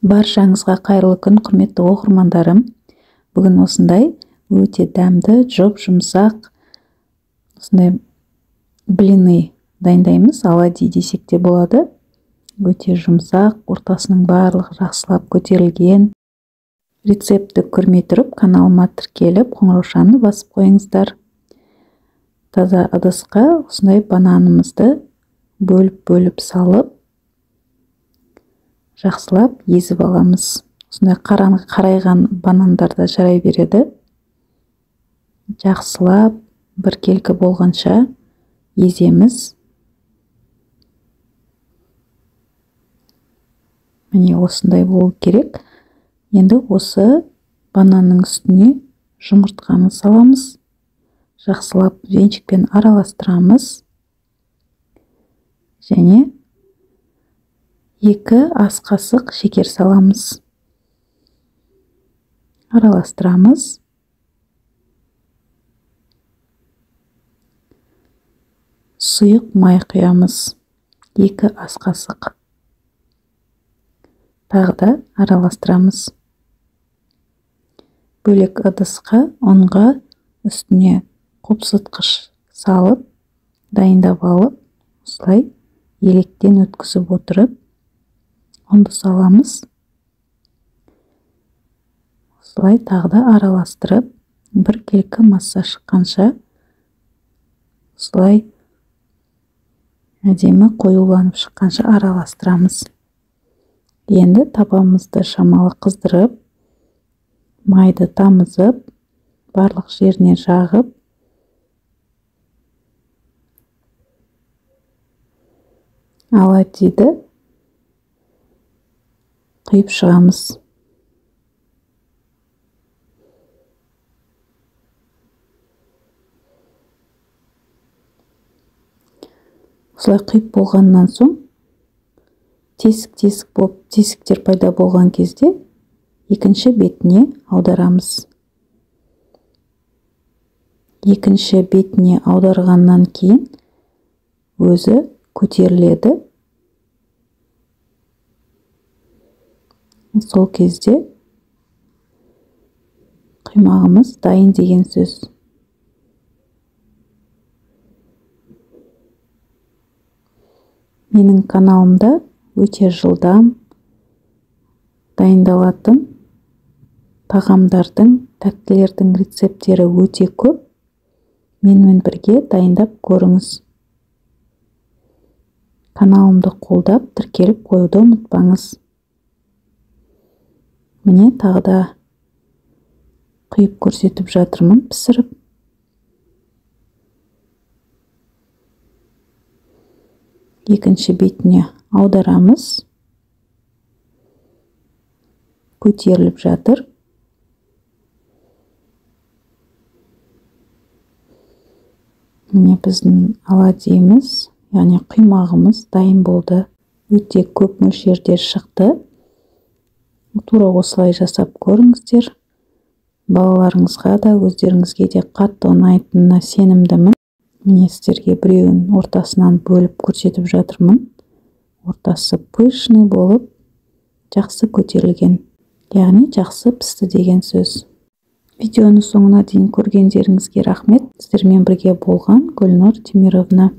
Баршаңызға қайырлы күн, құрметті оқырмандарым. Бүгін осындай өте дәмді, жұп-жұмсақ осындай блины дайындаймыз. Оладьи десек те болады. Өте жұмсақ, ортасының барлығы жақсылап көтерілген. Рецептті көрмей тұрып, каналыма тіркеліп, қоңыраушаны басып қойыңыздар. Таза ыдысқа осындай бананымызды бөліп-бөліп салып, жақсылап езіп аламыз. Осындай қарайған банандар да жарай береді. Жақсылап біркелкі болғанша еземіз. Міне осындай болу керек. Енді осы бананның үстіне жұмыртқаны саламыз. Жақсылап венчикпен араластырамыз. Және 2 ас қасық шекер саламыз. Араластырамыз. Сұйық май құямыз. 2 ас қасық. Тағы да араластырамыз. Бөлек ыдысқа ұнға үстіне қопсытқыш салып, дайындап алып, осылай електен өткізіп отырып, ұнды саламыз. Осылай тағы да араластырып, біркелкі масса шыққанша осылай әдемі қоюланып шыққанша араластырамыз. Енді табамызды шамалы қыздырып, майды тамызып, барлық жеріне жағып, оладьиді құйып шығамыз. Осылай құйып болғаннан соң тесік-тесік болып, тесіктер пайда болған кезде екінші бетіне аударамыз. Екінші бетіне аударғаннан кейін өзі көтеріледі. Сол кезде құймағымыз дайын деген сөз. Менің каналымда өте жылдам дайындалатын тағамдардың, тәттілердің рецепттері өте көп. Менімен бірге дайындап көріңіз. Каналымды қолдап, тіркеліп қоюды ұмытпаңыз. Міне тағы да құйып көрсетіп жатырмын пісіріп. Екінші бетіне аударамыз. Көтеріліп жатыр. Міне біздің оладьиміз, яғни құймағымыз дайын болды. Өте көп мөлшерде шықты. Тура осылай жасап көріңіздер. Балаларыңызға да, өздеріңізге де қатты ұнайтынына сенімдімін. Міне сіздерге біреуін ортасынан бөліп көрсетіп жатырмын. Ортасы пышный болып, жақсы көтерілген, яғни жақсы пісті деген сөз. Видеоны соңына дейін көргендеріңізге рахмет. Сіздермен бірге болған Гүлнұр Темировна.